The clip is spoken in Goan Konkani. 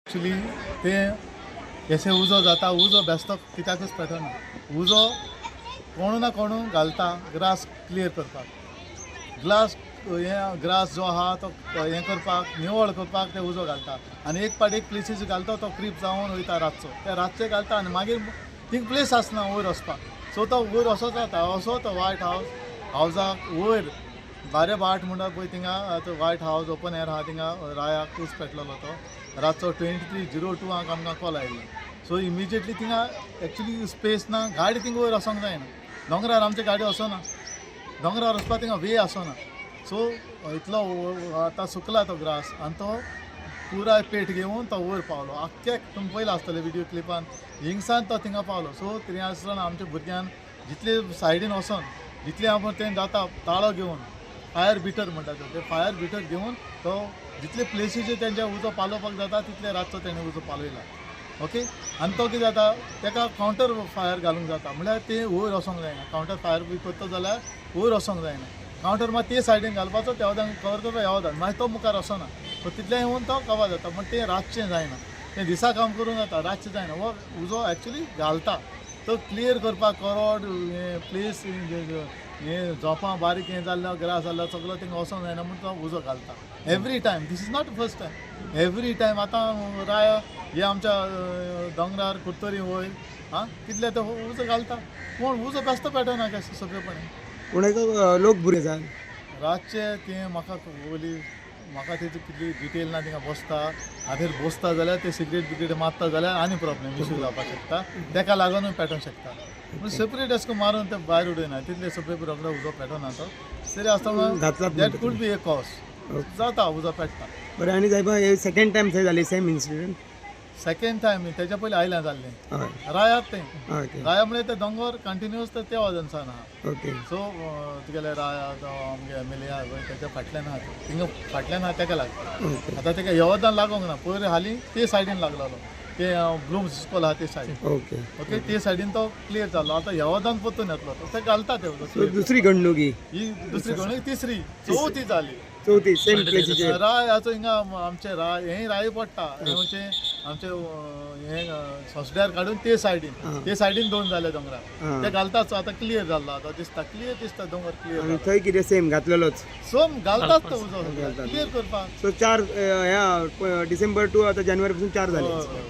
एक्चुली ते अशें उजो जाता, उजो बेस्तो कित्याकूच पेटना. उजो कोणू ना कोणू घालता ग्रास क्लियर करपाक. ग्लास हें ग्रास जो आहा तो हें करपाक, निवळ करपाक ते उजो घालता. आनी एक पाट एक प्लेसीस घालता, तो क्रीप जावन वयता रातचो. ते रातचे घालता आनी मागीर थिंग प्लेस आसना वयर वचपाक. सो तो वयर असो जाता, असो तो वायट हावज हावजाक वयर बारे भाट म्हणटा पळय, थिंगा तो वायट हावज ओपन एअर आहा, थिंगा रायाक उज पेटलेलो. तो रातचो 23:02 आमकां कॉल आयिल्लो. सो इमिजिएटली थिंगा एक्चुली स्पेस ना, गाडी थिंगा वयर वचोंक जायना. दोंगरार आमची गाडी वचना, दोंगरार वचपाक थिंगा वे आसना. सो इतलो आतां सुकला तो ग्रास आनी तो पुराय पेट घेवन तो वयर पावलो. आख्खे तुमी पयला आसतले विडियो क्लिपान, हिंगसान तो थिंगा पावलो. सो थंय आसतना आमच्या भुरग्यान जितले सायडीन वचोन जितले आपूण तें जाता, ताळो घेवन, फायर बिटर म्हणटा ते फायर बिटर घेवन तो जितले प्लेसीचेर तेंच्या उजो पालोवपाक जाता तितले रातचो तेणें उजो पालयला. ओके, आनी तो कितें जाता, तेका कावंटर फायर घालूंक जाता, म्हणल्यार ते वयर वचोंक जायना. कावंटर फायर बी करता जाल्यार वयर वचोंक जायना. कावंटर मात ते सायडीन घालपाचो, त्या वतान कवर करपाक ह्या वतान, मागीर तो मुखार वचना. सो तितलें येवन तो कवर जाता. पूण तें रातचें जायना, तें दिसा काम करूंक जाता, रातचें जायना. हो उजो एक्चुली घालता तो क्लियर करपाक, करोड हें प्लेस हें झोपां बारीक हें जाल्लो, ग्रास जाल्लो सगलो थिंगा वचोंक जायना म्हूण तो उजो घालता every time. This is not first time, every time. आतां राया हे आमच्या दोंगरार कुडतरी वयर आं कितले तो उजो घालता. पूण उजो बेस्तो पेटना कशें सोंपेपणी. पूण एक लोक भुरगे जाय. रातचे तें म्हाका वयली म्हाका तेजी कितली डिटेल ना. थिंगा बसता हातेर बसता जाल्यार ते सिगरेट बिगरेट मारता जाल्यार आनी प्रॉब्लेम इशू जावपाक शकता. तेका लागूनय पेटोवंक शकता. पूण सेपरेट अशें करून मारून ते भायर उडयना, तितले सेपरेट रोखडो उजो पेटना तो. तरी आसतना घातलात. That could be a cause जाता, उजो पेट्टा. बरें, आनी सायबा, हे सेकंड टायम थंय जाली सेम इन्सिडंट? सेकंड टायम, तेच्या पयलीं आयल्या जाल्लें. रायात तें. राया म्हळ्यार ते दोंगर कंटिन्युअस ते त्या वाजनसान आहा. सो तुगेले राया तो आमगे एम एल ए आहा पळय, तेच्या फाटल्यान आहा तो, थिंगा फाटल्यान आहा, तेका लागता. आतां तेका येवदान लागोंक ना, पयर हालीं ते सायडीन लागलेलो, ते ब्लूम्स स्कूल आहा ते सायडीन. ओके, ते सायडीन तो क्लियर जालो. आतां येवदान परतून येतलो तो, ते घालता ते उदक. सो दुसरी घडणूक ही. ही दुसरी घडणूक, तिसरी, चवथी जाली. चवथी सेम प्लेसीचेर. रायाचो हिंगा आमचे राय हें राय पडटा, हें म्हणचे आमचे हें सोसड्यार काडून ते सायडीन, ते सायडीन दोन जाले दोंगरार. ते घालताच. आतां क्लियर जाल्लो, आतां दिसता, क्लियर दिसता, दोंगर क्लियर. आनी थंय कितें सेम घातलेलोच? सोम घालताच तो उजो घालतात. क्लियर करपाक. सो चार ह्या डिसेंबर टू आतां जानेवारी पासून चार जाले. हय.